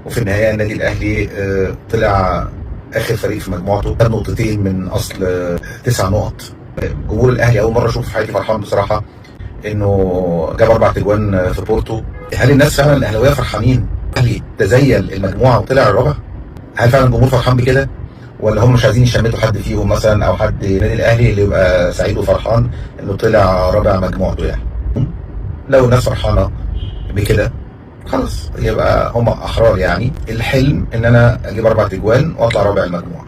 وفي النهاية النادي الاهلي طلع اخر فريق في مجموعته، خد نقطتين من اصل 9 نقط. جمهور الاهلي اول مرة اشوف في حياتي فرحان بصراحة انه جاب 4 تجوان في بورتو. هل الناس فعلا الاهلاوية فرحانين الاهلي تزيل المجموعة وطلع الرابع؟ هل فعلا الجمهور فرحان بكده، ولا هم مش عايزين يشمتوا حد فيهم مثلا، او حد النادي الاهلي اللي يبقى سعيد وفرحان انه طلع رابع مجموعته؟ يعني لو الناس فرحانة بكده خلاص يبقى هم احرار. يعني الحلم ان انا اجيب 4 تجوان واطلع رابع المجموعة.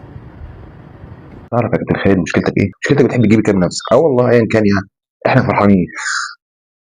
تعرف يا كابتن خالد مشكلتك ايه؟ مشكلتك بتحب تجيب كام نفسك. اه والله ايا كان، يعني احنا فرحانين.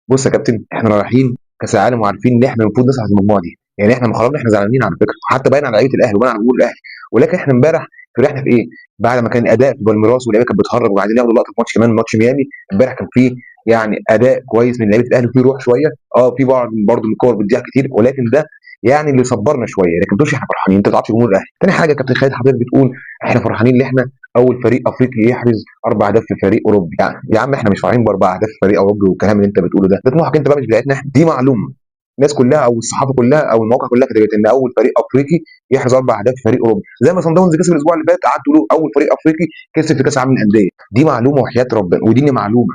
بص يا كابتن، احنا رايحين كاس العالم وعارفين ان احنا المفروض نصعد المجموعة دي، يعني احنا لما خرجنا احنا زعلانين على فكرة، حتى باين على لعيبة الاهلي وباين على جمهور الاهلي، ولكن احنا امبارح فرحنا في ايه؟ بعد ما كان الاداء في بالميراس واللعيبة كانت بتهرب وبعدين ياخدوا لقطة في ماتش كمان ماتش ميامي، امبارح كان فيه يعني اداء كويس من لعيبة الاهلي وفي روح شوية، في بعض برضه من الكور بتضيع كتير، ولكن ده يعني اللي صبرنا شوية، لكن ما تقولش احنا فرحانين، انت ما تعرفش جمهور الاهلي. تاني حاجة يا كابتن خالد، حضرتك بتقول احنا فرحانين ان احنا اول فريق افريقي يحرز 4 اهداف في فريق اوروبي، يعني يا عم احنا مش فرحانين ب4 اهداف في فريق اوروبي والكلام اللي انت بتقوله ده، ده طموحك انت بقى مش بتاعتنا احنا. دي معلومة الناس كلها او الصحافة كلها او المواقع كلها كتبت ان اول فريق افريقي يحرز 4 اهداف في فريق اوروبي، زي ما صن داونز كسب الاسبوع اللي فات قعدت تقولوا اول فريق افريقي كسب في كاس العالم للاندية. دي معلومة وحياه ربنا، ودي معلومة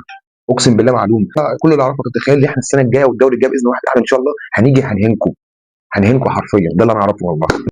اقسم بالله معلومة. كل اللي اعرفه كابتن خالد احنا السنة الجاية والدوري الجاي باذن واحد ان شاء الله هنيجي هنهنكم، هنهنكم حرفيا، ده اللي انا اعرفه والله.